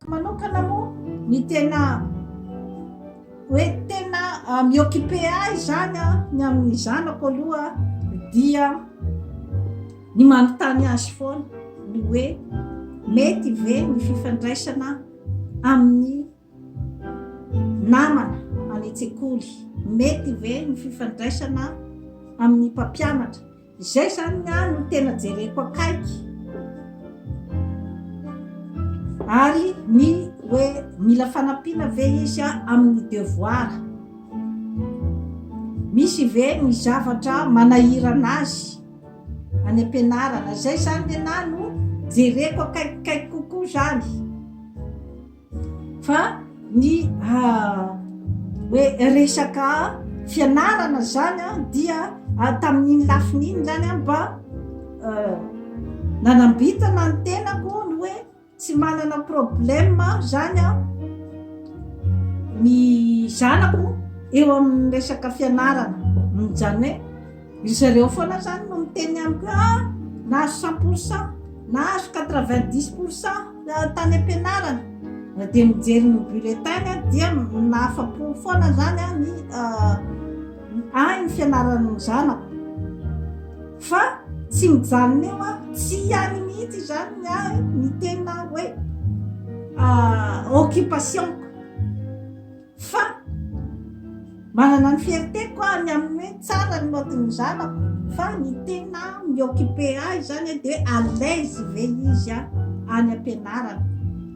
Manokana moa ny tena hoe tena mi-occuper ahy izany ny amin'ny zanako aloha dia ny manontany azy foana ny hoe mety ve ny fifandraisana amin'ny namana any an-tsekoly, mety ve ny fifandraisana amin'ny mpampianatra. Izay izany ny ahy no tena jereko akaiky. Ary ny hoe mila fanampiana ve izy amin'ny devoir? Misy ve ny zavatra manahirana azy any am-pianarana? Izay izany ny anahy no jereko akaikikaiky kokoa izany. Fa ny hoe resaka fianarana zany dia tamin'iny lafiny iny zany mba nanambitana ny tenako ny hoe tsy manana problème zany ny zanako eo amin'ny resaka fianarana, izany hoe Ry zareo foana zany no miteny amiko hoe ah nahazo cent pour cent, nahazo quatre vingt dix pour cent tany am-pianarana. Dia mijery ny bulletin-ny aho dia nahafa-po foana zany aho ny ahy ny fianaran'ny zanako. Fa tsy mijanona eo aho, tsy any mihitsy izany ny ahy ny tena hoe occupation-ko. Fa manana ny fierté-ko aho ny amin'ny hoe tsara ny note-n'ny zanako fa ny tena mi-occuper ahy izany dia hoe à l'aise ve izy any am-pianarana,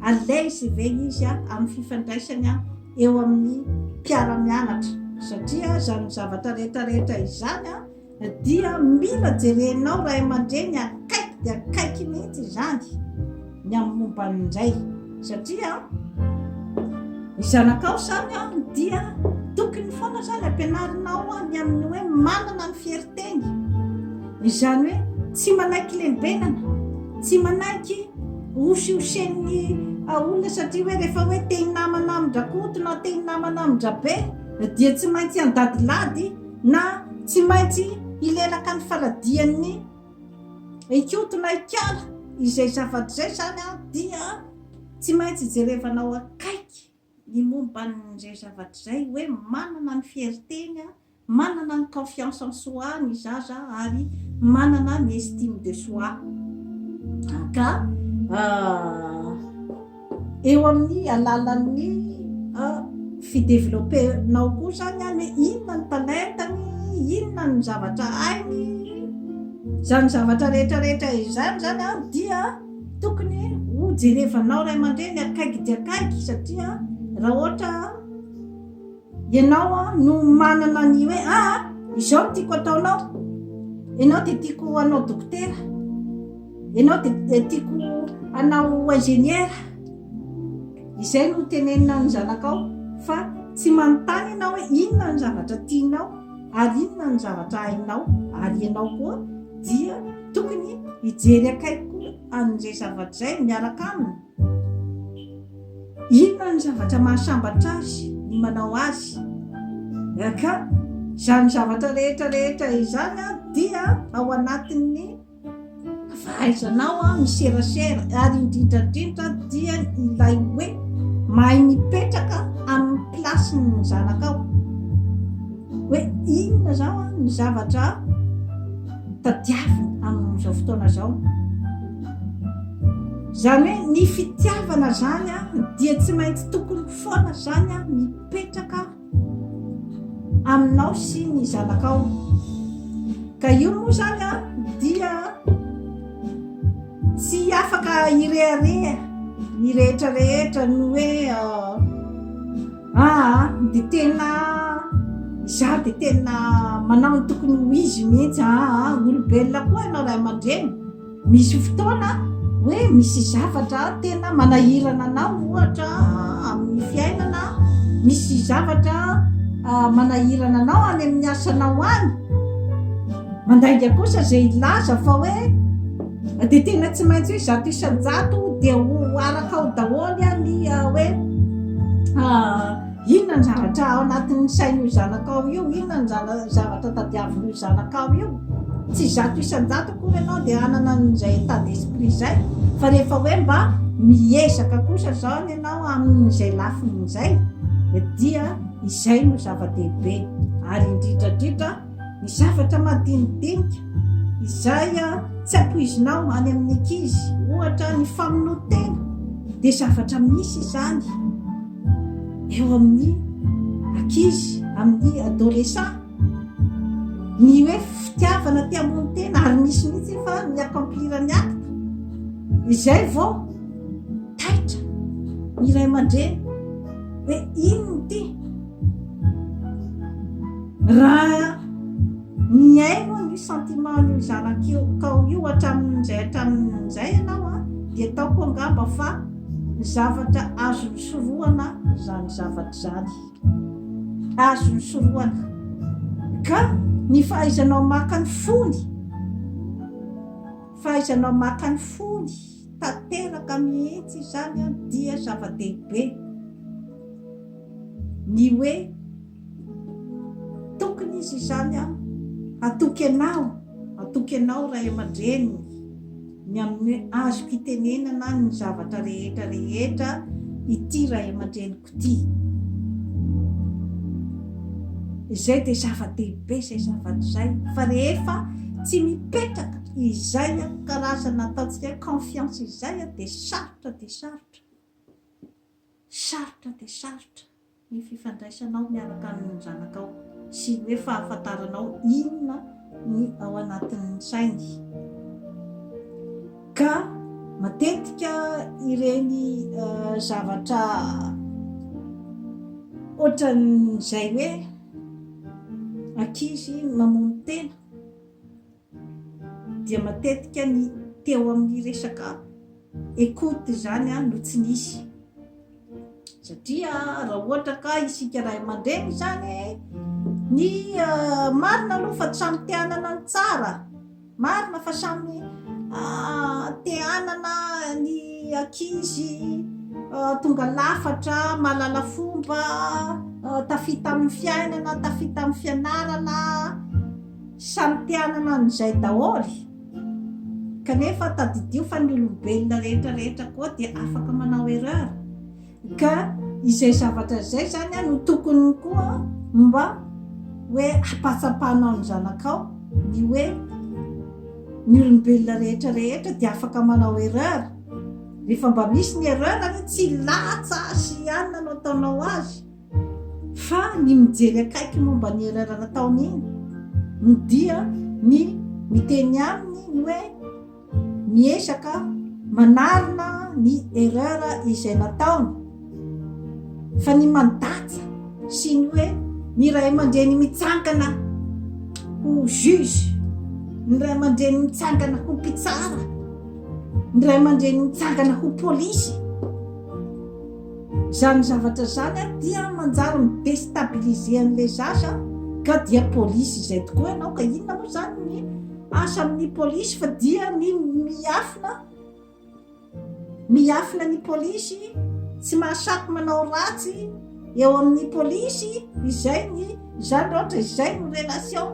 à l'aise ve izy amin'ny fifandraisany eo amin'ny mpiara-mianatra satria izany zavatra rehetra rehetra izany Dia mila jerenao ray aman-dreny akaiky dia akaiky mihitsy izany ny amin'ny momba an'izay satria ny zanakao izany dia tokony foana izany ampianarinao ny amin'ny hoe manana ny fierté-ny, izany hoe tsy manaiky lembenana, tsy manaiky hosihosen'ny olona satria hoe rehefa hoe te hinamana amin-dRakoto na te hinamana amin-dRabe dia tsy maintsy handadilady Na tsy maintsy hilelaka ny faladian'ny Ikoto na Ikala izay zavatra izay izany dia tsy maintsy jerevanao akaiky ny momba an'izay zavatra izay hoe manana ny fierté-ny, manana ny confiance en soi ny zaza ary manana ny estime de soi. Ka Eo amin'ny alalan'ny fi-developper-nao koa izany an, hoe inona ny talentany, inona ny zavatra hainy, izany zavatra rehetra rehetra izany izany an dia tokony ho jerevanao ray aman-dreny akaiky dia akaiky satria raha ohatra ianao no manana ny hoe aa izao no tiako ataonao, ianao dia tiako hanao dokotera. Ianao dia tiako hanao ingénieur. Izay no tenenina ny zanakao fa tsy manontany ianao hoe inona ny zavatra tianao ary inona ny zavatra hainao ary ianao koa dia tokony hijery akaiky koa an'izay zavatra izay miaraka aminy. Inona ny zavatra mahasambatra azy ny manao azy? Ka izany zavatra rehetra rehetra izany dia ao anatin'ny Fahaizanao miserasera ary indrindra indrindra dia ilay hoe mahay mipetraka amin'ny place-n'ny zanakao. Hoe inona izao ny zavatra tadiaviny amin'izao fotoana izao. Izany hoe ny fitiavana izany dia tsy maintsy tokony foana izany mipetraka aminao sy ny zanakao. Ka io moa izany dia tsy afaka hirehareha ny rehetra rehetra ny hoe aa dia tena izaho dia tena manao ny tokony ho izy mihitsy aa olombelona koa ianao ray aman-dreny. Misy fotoana hoe misy zavatra tena manahirana anao ohatra amin'ny fiainana, misy zavatra manahirana anao any amin'ny asanao any. Mandainga kosa izay hilaza fa hoe dia tena tsy maintsy hoe 100% dia ho arakao daholo ny hoe inona ny zavatra ao anatin'ny sain'io zanakao io, inona ny zavatra tadiavin'io zanakao io. Tsy 100% akory ianao dia hanana an'izay état d'esprit izay fa rehefa hoe mba miezaka kosa izany ianao amin'izay lafiny izay dia izay no zava-dehibe ary indrindra indrindra ny zavatra madinidinika izay tsy ampoizinao any amin'ny ankizy, ohatra ny famonoan-tena dia zavatra misy izany eo amin'ny ankizy, amin'ny adolescent, ny hoe fitiavana te hamono tena ary misy mihitsy efa mi-accomplir ny acte, izay vao taitra ny ray aman-dreny hoe inona ity? Raha nihaino ny sentiment-n'io zanakao io hatramin'izay hatramin'izay ianao an, dia ataoko angamba fa zavatra azo nisorohana izany zavatra izany. Azo nisorohana. Ka ny fahaizanao maka ny fony, fahaizanao maka ny fony tanteraka mihitsy izany an, dia zava-dehibe. Ny hoe tokony izy izany an, hatoky anao, hatoky anao ray aman-dreniny, ny amin'ny hoe azoko itenenana ny zavatra rehetra rehetra ity ray aman-dreniko ity. Izay dia zava-dehibe izay zavatra izay, fa rehefa tsy mipetraka izay karazana ataontsika hoe confiance izay dia sarotra dia sarotra. Sarotra dia sarotra ny fifandraisanao miaraka amin'ny zanakao sy ny hoe fahafantaranao inona ny ao anatin'ny sainy. Ka matetika ireny zavatra ohatran'izay hoe ankizy mamono tena dia matetika ny teo amin'ny resaka Écoute izany no tsy nisy. Satria raha ohatra ka isika ray aman-dreny izany, ny marina aloha fa samy te hanana ny tsara, marina fa samy te hanana ny ankizy tonga lafatra, mahalala fomba, tafita amin'ny fiainana, tafita amin'ny fianarana, samy te hanana an'izay daholo. Kanefa tadidio fa ny olombelona rehetra rehetra koa dia afaka manao erreur. Ka izay zavatra izay izany no tokony koa mba hoe hampatsapanao ny zanakao ny hoe ny olombelona rehetra rehetra dia afaka manao erreur. Rehefa mba misy ny erreur anie tsy latsa sy anona no ataonao azy. Fa ny mijery akaiky momba ny erreur nataony iny no dia ny miteny aminy ny hoe miezaka manarina ny erreur izay nataony fa ny mandatsa sy ny hoe ny ray aman-dreny mitsangana ho juge, ny ray aman-dreny mitsangana ho mpitsara, ny ray aman-dreny mitsangana ho polisy. Izany zavatra izany dia manjary mi-destabiliser an'ilay zaza ka dia polisy izay tokoa ianao ka inona moa izany ny asa amin'ny polisy fa dia ny miafina miafina ny polisy tsy mahasaky manao ratsy eo amin'ny polisy izay ny izany raha ohatra izay no relation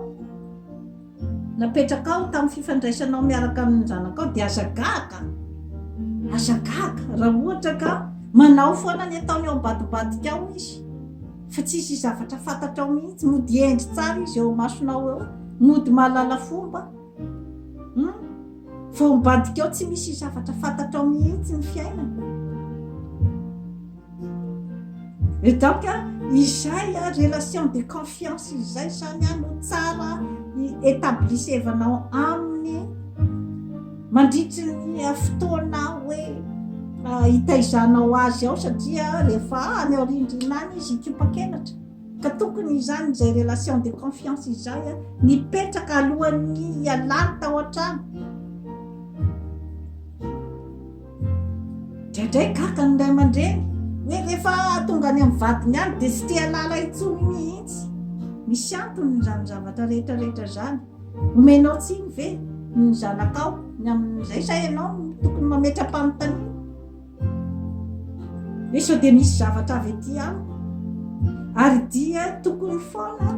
Napetrakao tamin'ny fifandraisanao miaraka amin'ny zanakao dia aza gaga, aza gaga raha ohatra ka manao foana ny ataony ao ambadibadika ao izy fa tsisy zavatra fantatrao mihitsy, mody hendry tsara izy eo imasonao eo, mody mahalala fomba, hum, fa ao ambadika ao tsy misy zavatra fantatrao mihitsy ny fiainany. Et donc izay relation de confiance izay zany no tsara hi-établisevanao aminy mandritry ny fotoana hoe hitaizanao azy ao satria rehefa any aoriandriana any izy hikopa-kenatra ka tokony izany izay relation de confiance izay nipetraka alohan'ny hialany tao an-trano. Indraindray gaga ny ray aman-dreny hoe rehefa tonga any amin'ny vadiny any dia tsy te halala intsony mihitsy. Misy antony izany zavatra rehetra rehetra izany. Omenao tsiny ve ny zanakao ny amin'izay sa ianao no tokony mametra-panontaniana? Hoe sao dia misy zavatra avy aty amiko? Ary dia tokony foana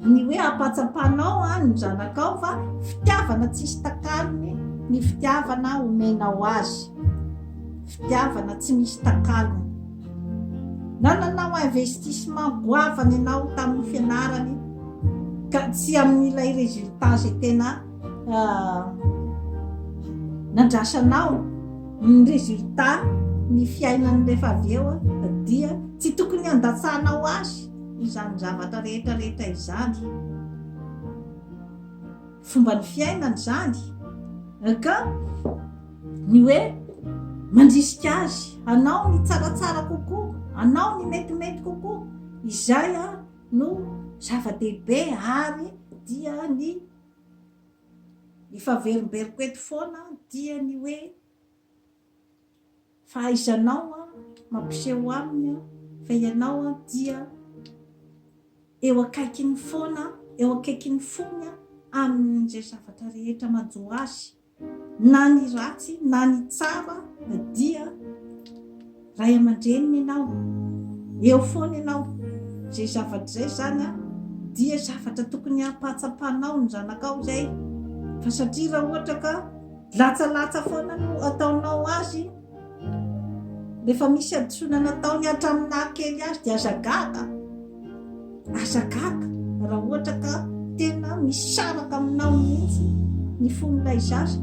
Ny hoe ampatsapanao ny zanakao fa fitiavana tsisy takalony ny fitiavana omenao azy. fitiavana tsy misy takalony. Na nanao investissement goavana ianao tamin'ny fianarany ka tsy amin'ilay résultat izay tena nandrasanao ny résultat ny fiainany rehefa avy eo dia tsy tokony handatsahanao azy izany zavatra rehetra rehetra izany. Fomba ny fiainana izany ka ny hoe mandrisika azy hanao ny tsaratsara kokoa, hanao ny metimety kokoa, izay no zava-dehibe ary dia ny efa averimberiko eto foana dia ny hoe fahaizanao mampiseho aminy fa ianao dia eo akaikiny foana, eo akaikin'ny fony amin'izay zavatra rehetra manjo azy, na ny ratsy na ny tsara dia ray aman-dreniny ianao, eo foana ianao. Izay zavatra izay izany dia zavatra tokony hampatsapanao ny zanakao izay, fa satria raha ohatra ka Latsalatsa foana no ataonao azy rehefa misy hadisoana nataony hatramin'ny naha kely azy dia aza gaga, aza gaga raha ohatra ka tena misaraka aminao mihitsy ny fon'ilay zaza.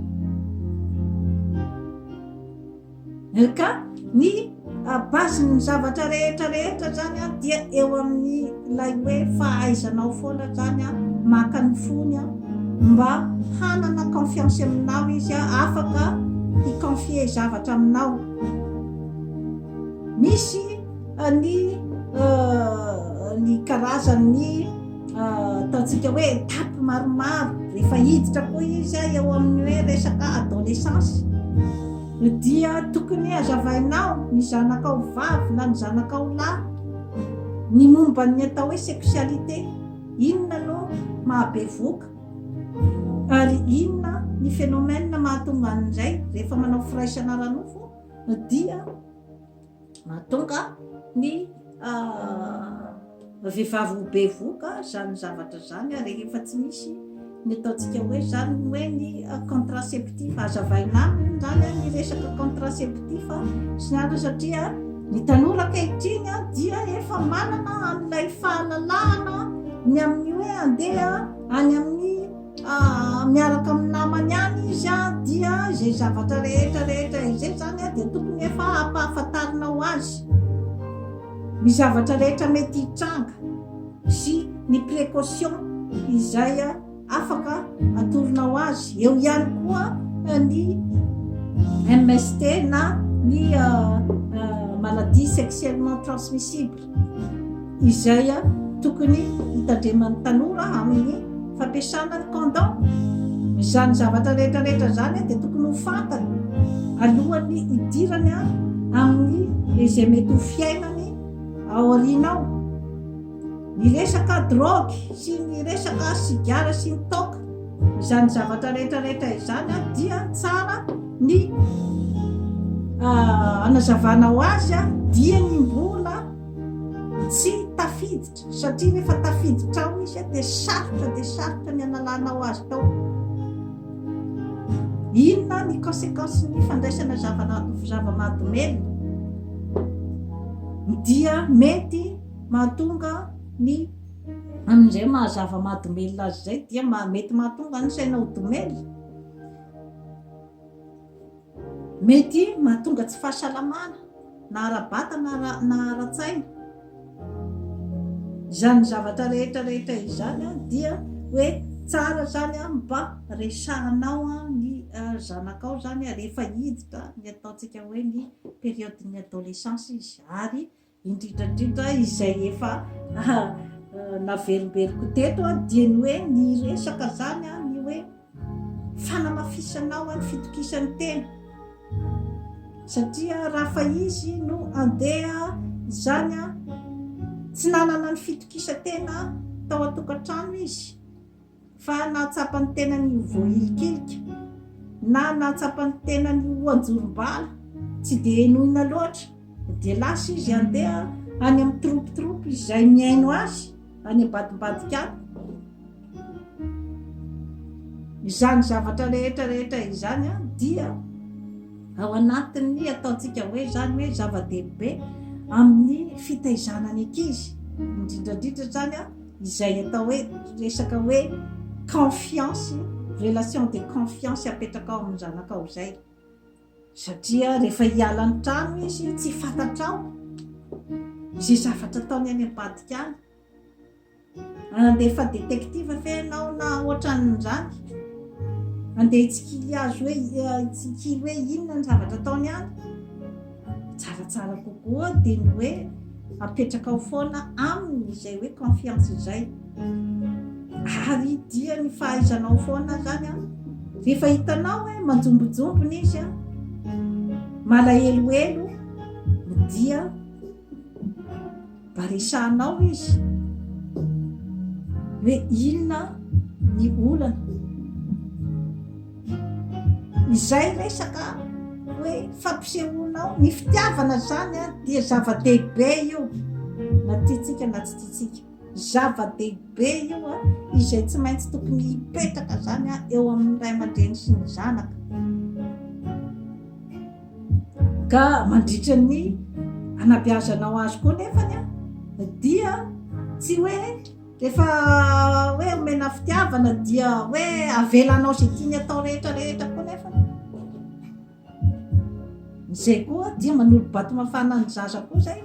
Ka ny base-n'ny zavatra rehetra rehetra zany dia eo amin'ny ilay hoe fahaizanao foana zany maka ny fony mba hanana confiance aminao izy afaka hi-confier zavatra aminao. Misy ny ny karazan'ny ataontsika hoe étape maromaro rehefa hiditra koa izy eo amin'ny hoe resaka adolescence dia tokony hazavainao ny zanakao vavy na ny zanakao lahy ny momba ny atao hoe sexualité, inona no mahabevoka ary inona ny phénomène mahatonga an'izay rehefa manao firaisana ara-nofo dia Mahatonga ny vehivavy ho bevoka izany zavatra izany rehefa tsy misy ny ataontsika hoe izany hoe ny contraceptif. Hazavaina aminy izany ny resaka contraceptif sy ny anona satria ny tanora ankehitriny dia efa manana an'ilay fahalalahana ny amin'ny hoe andeha any amin'ny miaraka amin'ny namany any izy dia izay zavatra rehetra rehetra izay izany dia tokony efa hampahafantarinao azy ny zavatra rehetra mety hitranga sy ny précaution izay afaka atoronao azy. Eo ihany koa ny MST na ny maladie sexuellement transmissible. izay tokony hitandreman'ny tanora amin'ny fampiasana ny condom. Izany zavatra rehetra rehetra izany dia tokony ho fantany alohan'ny hidirany amin'ny izay mety ho fiainany aoriana ao. Ny resaka drogue sy ny resaka sigara sy ny toaka, izany zavatra rehetra rehetra izany dia tsara ny anazavanao azy dieny mbola tsy tafiditra satria rehefa tafiditra ao izy dia sarotra dia sarotra ny analanao azy tao. Inona ny conséquence ny fandraisana zava-mahadomelina? Dia mety mahatonga ny amin'izay maha zava-mahadomelina azy izay dia mety mahatonga ny saina ho domelina. Mety mahatonga tsy fahasalamana na ara-batana na ara-tsaina. Izany zavatra rehetra rehetra izany dia hoe tsara izany mba resahanao ny zanakao izany rehefa hiditra ny ataontsika hoe ny période-n'ny adolescence izy ary Indrindra indrindra izay efa naverimberiko teto dia ny hoe ny resaka izany ny hoe fanamafisanao ny fitokisan'ny tena satria raha fa izy no andeha izany tsy nanana ny fitokisan-tena tao an-tokantrano izy Fa nahatsapa ny tenany ho voahilikilika, na nahatsapa ny tenany ho anjorom-bala, tsy dia henoina loatra, dia lasa izy handeha any amin'ny troupe-troupe izay mihaino azy any ambadimbadika any. Izany zavatra rehetra rehetra izany dia. Ao anatin'ny ataontsika hoe izany hoe zava-dehibe amin'ny fitaizana ny ankizy, indrindra indrindra izany izay atao hoe resaka hoe confiance, relation de confiance apetrakao amin'ny zanakao izay. Satria rehefa hiala ny trano izy tsy fantatrao izay zavatra ataony any ambadika any. Handefa détective ve ianao na ohatran'izany? Handeha hitsikily azy hoe hitsikily hoe inona ny zavatra ataony any? Tsaratsara kokoa dia ny hoe apetrakao foana aminy izay hoe confiance izay. Ary dia ny fahaizanao foana izany an, rehefa hitanao hoe manjombonjombona izy an, malahelohelo dia Mba resahanao izy hoe inona ny olana. Izay resaka hoe fampisehoanao ny fitiavana izany dia zava-dehibe io na tiantsika na tsy tiantsika. Zava-dehibe io izay tsy maintsy tokony hipetraka izany eo amin'ny ray aman-dreny sy ny zanaka. Ka mandritra ny anabeazanao azy koa nefany dia tsy hoe rehefa hoe omena fitiavana dia hoe avelanao izay tiany atao rehetra rehetra koa nefany. Izay koa dia manolo-bato mafana ny zaza koa izay.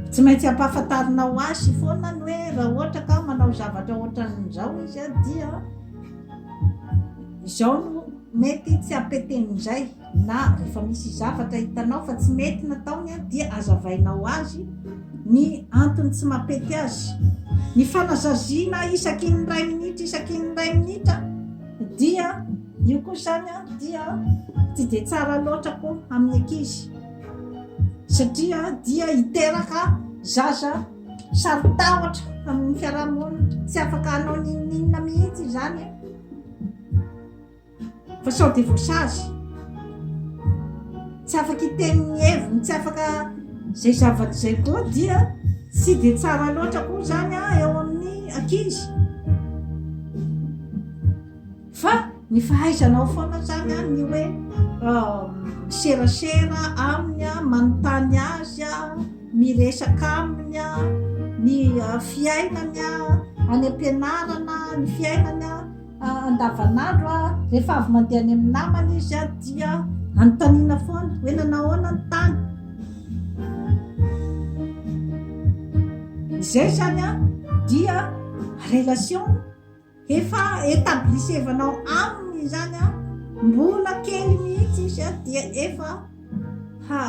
Tsy maintsy ampahafantarinao azy foana ny hoe raha ohatra ka manao zavatra ohatran'izao izy dia izao no mety tsy hampeten'izay na rehefa misy zavatra hitanao fa tsy mety nataony dia azavainao azy ny antony tsy mampety azy. Ny fanazaziana isaky ny iray minitra isaky ny iray minitra dia io koa izany dia tsy dia tsara loatra koa amin'ny ankizy. Satria dia hiteraka zaza saro-tahotra amin'ny fiarahamonina, tsy afaka hanao n'inon'inona mihitsy izany fa sao dia voasazy. Tsy afaka hiteny ny heviny, tsy afaka izay zavatra izay koa dia tsy dia tsara loatra koa izany eo amin'ny ankizy. Fa ny fahaizanao foana zany an, ny hoe miserasera aminy an, manontany azy an, miresaka aminy an, ny fiainany an, any am-pianarana, ny fiainany an, andavanandro an, rehefa avy mandeha any amin'ny namany izy an, dia anontaniana foana hoe nanao ahoana ny tany. Izay zany an, dia relation. Efa etablisevanao aminy izany an, mbola kely mihitsy izy an dia efa ha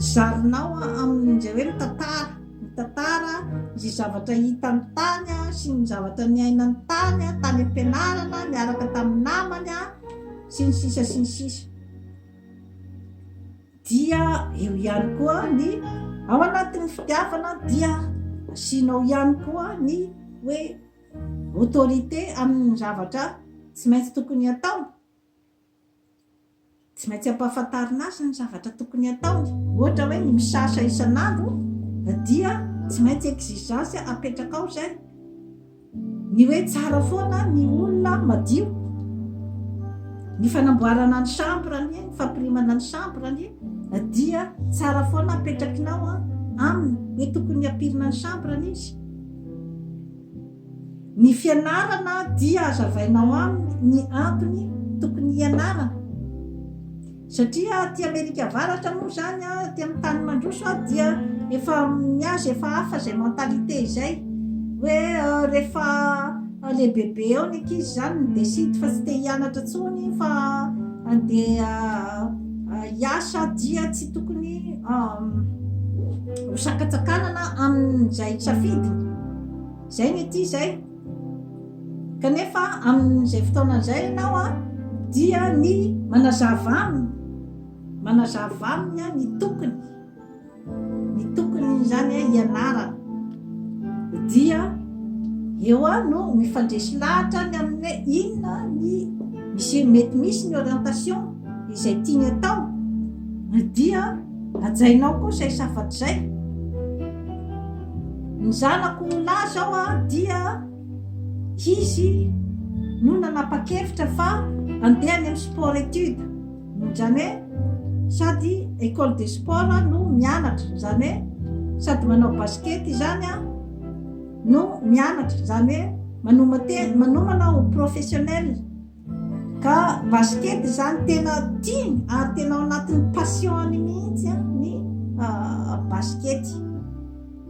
zarinao amin'izay hoe mitantara, mitantara izay zavatra hitany tany an sy ny zavatra niainany tany an, tany am-pianarana niaraka tamin'ny namany an, sy ny sisa sy ny sisa. Dia eo ihany koa ny ao anatin'ny fitiavana dia asianao ihany koa ny hoe autorité amin'ny zavatra tsy maintsy tokony hataony. Tsy maintsy ampahafantarina azy ny zavatra tokony hataony. Ohatra hoe ny misasa isan'andro dia tsy maintsy exigence apetrakao izay. Ny hoe tsara foana ny olona madio. Ny fanamboarana ny chambre anie, ny fampirimana ny chambre anie dia tsara foana apetrakinao aminy hoe tokony hampirina ny chambre-ny izy. Ny fianarana dia azavainao aminy ny antony tokony hianarana. Satria aty Amerika Avaratra moa izany, aty amin'ny tany mandroso dia efa ny azy efa hafa izay mentalité izay. Hoe rehefa lehibebe eo ny ankizy izany mi-decide fa tsy te hianatra intsony fa handeha hiasa dia tsy tokony ho sakantsakanana amin'izay safidiny. Izay ny aty izay. Kanefa amin'izay fotoana izay ianao dia ny manazava aminy, manazava aminy ny tokony, ny tokony izany hianarana. Dia eo no mifandresy lahatra ny amin'ny hoe inona ny misy, mety misy ny orientation izay tiany atao dia hajainao koa izay zavatra izay. Ny zanako lahy zao dia izy. no nanapa-kevitra fa andeha any amin'ny sport étude, izany hoe sady école de sport no mianatra, izany hoe sady manao basket izany no mianatra, izany hoe manoma-tena, manomana ho professionnel. Ka basket izany tena tiany ary tena ao anatin'ny passion-ny mihitsy ny basket.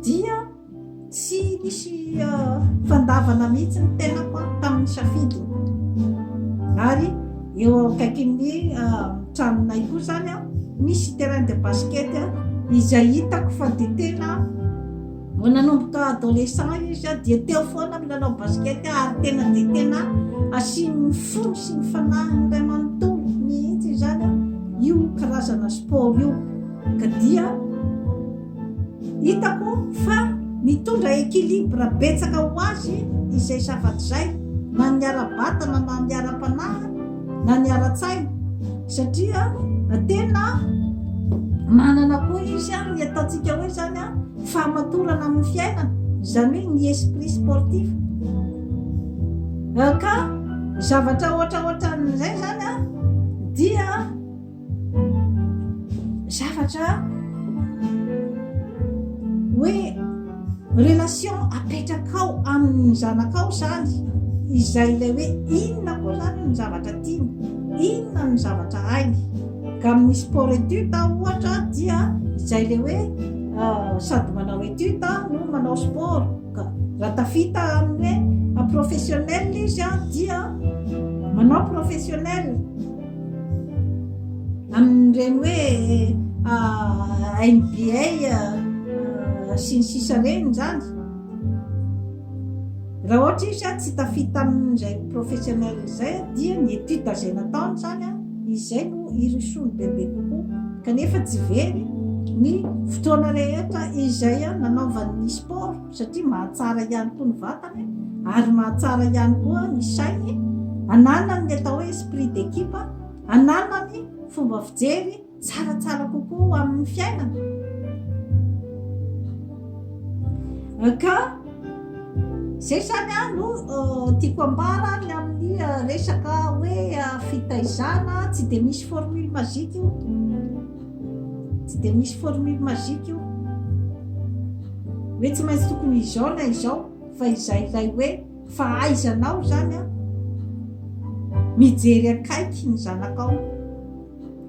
Dia tsy nisy fandavana mihitsy ny tenako tamin'ny safidiny. Ary eo akaikin'ny tranonay koa izany misy terrain de basket izay hitako fa dia tena Vao nanomboka adolescent izy dia teo foana milalao basket ary tena dia tena asiany ny fony sy ny fanahiny iray manontolo mihitsy izany io karazana sport io ka dia hitako fa nitondra équilibre betsaka ho azy izay zavatra izay na ny ara-batana na ny ara-panahy na ny ara-tsaina satria tena manana koa izy ny ataontsika hoe izany fahamatorana amin'ny fiainana, izany hoe ny esprit sportif. Ka zavatra ohatraohatran'izay izany dia zavatra hoe relation apetrakao amin'ny zanakao izany, izay ilay hoe inona koa izany ny zavatra tiany, inona ny zavatra hainy. Ka amin'ny sport étude ohatra dia izay ilay hoe sady manao étude no manao sport, ka raha tafita amin'ny hoe professionnel izy dia manao professionnel amin'ireny hoe NBA sy ny sisa ireny izany. Raha ohatra izy tsy tafita amin'izay professionnel izay dia ny étude izay nataony izany izay no hirosoany bebe kokoa kanefa tsy very ny fotoana rehetra izay nanaovany ny sport satria mahatsara ihany koa ny vatany ary mahatsara ihany koa ny sainy, ananany ny atao hoe esprit d'équipe, ananany fomba fijery tsaratsara kokoa ho amin'ny fiainana. Ka izay izany no tiako ambara ny amin'ny resaka hoe fitaizana, tsy dia misy formule magique io, tsy dia misy formule magique io, hoe tsy maintsy tokony izao na izao fa izay ilay hoe fahaizanao izany mijery akaiky ny zanakao.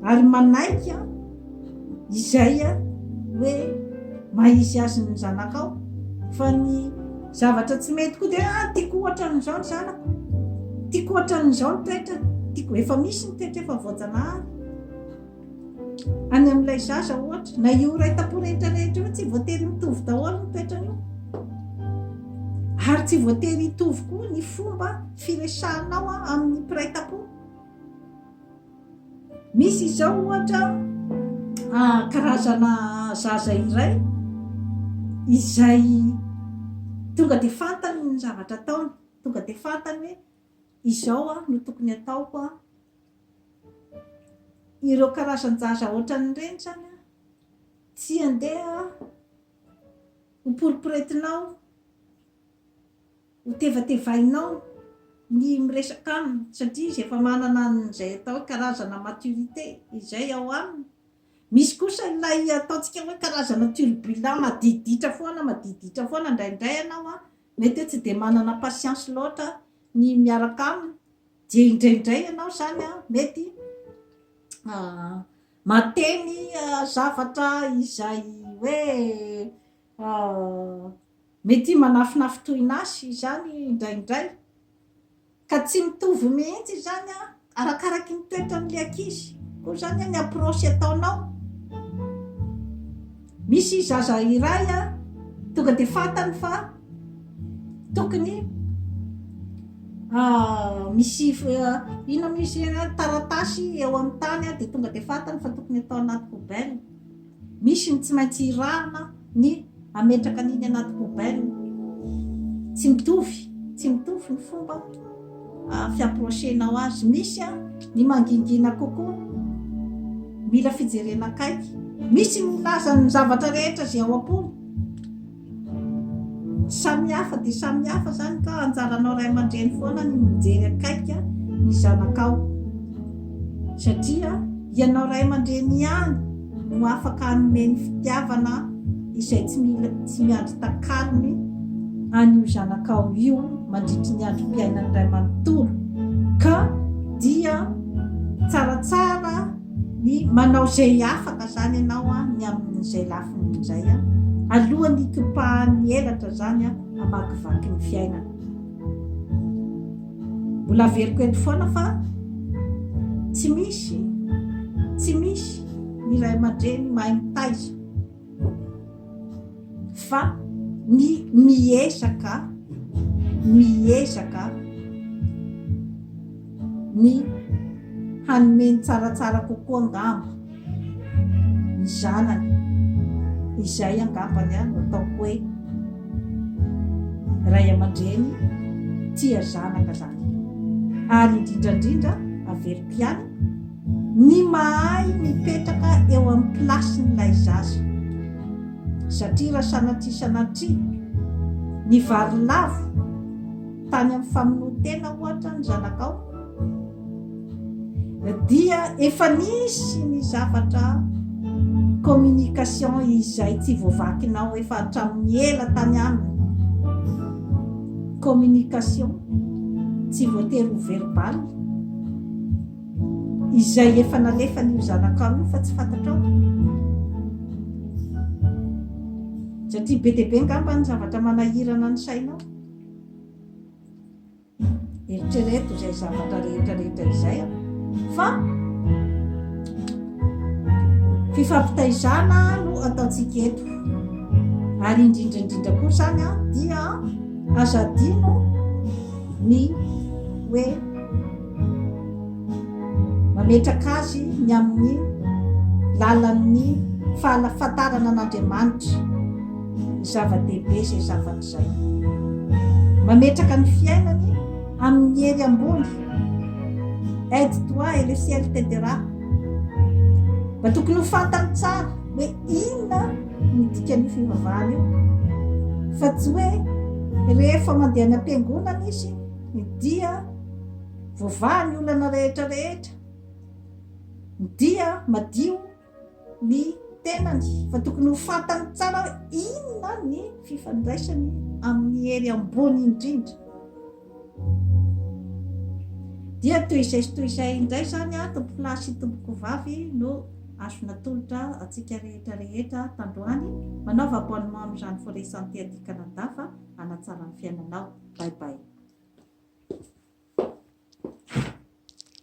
Ary manaiky an izay hoe maha izy azy ny zanakao fa ny zavatra tsy mety koa dia ah tiako ohatran'izao ny zanako, tiako ohatran'izao ny toetrany, tiako, efa misy ny toetra efa voajanahary any amin'ilay zaza ohatra, na io iray tampo rehetra rehetra io tsy voatery mitovy daholo ny toetrany io ary tsy voatery hitovy koa ny fomba firesahanao amin'ny mpiray tampo. Misy izao ohatra karazana zaza iray izay tonga dia fantany ny zavatra ataony, tonga dia fantany hoe izao no tokony ataoko an. Ireo karazan-jaza ohatran'ireny izany an, tsy andeha ho poriporetinao. Ho tevatevainao ny miresaka aminy satria izy efa manana an'izay atao hoe karazana maturité izay ao aminy. Misy kosa ilay ataontsika hoe karazana turbulent madiditra foana madiditra foana indraindray ianao an, mety hoe tsy dia manana patience loatra ny miaraka aminy dia indraindray ianao izany an mety mahateny zavatra izay hoe Mety manafinafitohina azy izany indraindray, ka tsy mitovy mihitsy izany arakaraky ny toetran'ilay ankizy koa izany ny approche ataonao. Misy zaza iray tonga dia fantany fa tokony misy inona moa izy iny taratasy eo amin'ny tany dia tonga dia fantany fa tokony atao anaty poubelle. Misy ny tsy maintsy irahana ny hametraka an'iny anaty poubelle. Tsy mitovy, tsy mitovy ny fomba fi-approcher-nao azy. Misy ny mangingina kokoa, mila fijerena akaiky. Misy ny milaza ny zavatra rehetra izay ao am-pony. Samy hafa dia samy hafa izany ka anjaranao ray aman-dreny foana ny mijery akaiky ny zanakao satria ianao ray aman-dreny ihany no afaka hanome ny fitiavana izay tsy mila tsy miandry takalony an'io zanakao io mandritry ny androm-piainany iray manontolo ka dia tsaratsara ny manao izay afaka izany ianao ny amin'izay lafiny izay alohan'ny hikopahan'ny elatra izany hamakivaky ny fiainana. Mbola averiko eto foana fa tsy misy, tsy misy ny ray aman-dreny mahay mitaiza fa ny miezaka, miezaka ny hanome ny tsaratsara kokoa angamba ny zanany, izay angambany no ataoko hoe ray aman-dreny tia zanaka zany. Ary indrindra indrindra averiko ihany, ny mahay mipetraka eo amin'ny place-n'ilay zaza. Satria raha sanatria sanatria ny vary lavo tany amin'ny famonoan-tena ohatra ny zanakao, dia efa nisy ny zavatra communication izay tsy voavakinao efa hatramin'ny ela tany aminy, communication tsy voatery ho verbal, izay efa nalefan'io zanakao io fa tsy fantatrao. Satria be dia be angamba ny zavatra manahirana ny sainao. Eritrereto izay zavatra rehetra rehetra izay fa fifampitaizana no ataontsika eto. Ary indrindra indrindra koa izany dia aza adino ny hoe mametraka azy ny amin'ny lalan'ny fahafantarana an'Andriamanitra. Zava-dehibe izay zavatra izay. Mametraka ny fiainany amin'ny hery ambony. Aide-toi et le ciel t'aidera. Mba tokony ho fantany tsara hoe inona no dikan'io fivavahana io. Fa tsy hoe rehefa mandeha any am-piangonana izy dia voavaha ny olana rehetra rehetra, dia madio ny tenany fa tokony ho fantany tsara hoe inona ny fifandraisany amin'ny hery ambony indrindra. Dia toy izay sy toy izay indray izany aho tompokolahy sy tompokovavy no azo natolotra antsika rehetra rehetra tandroany. Manaova abonnement amin'izany Forêt Santé aty Canada fa hanatsara ny fiainanao. Bye bye.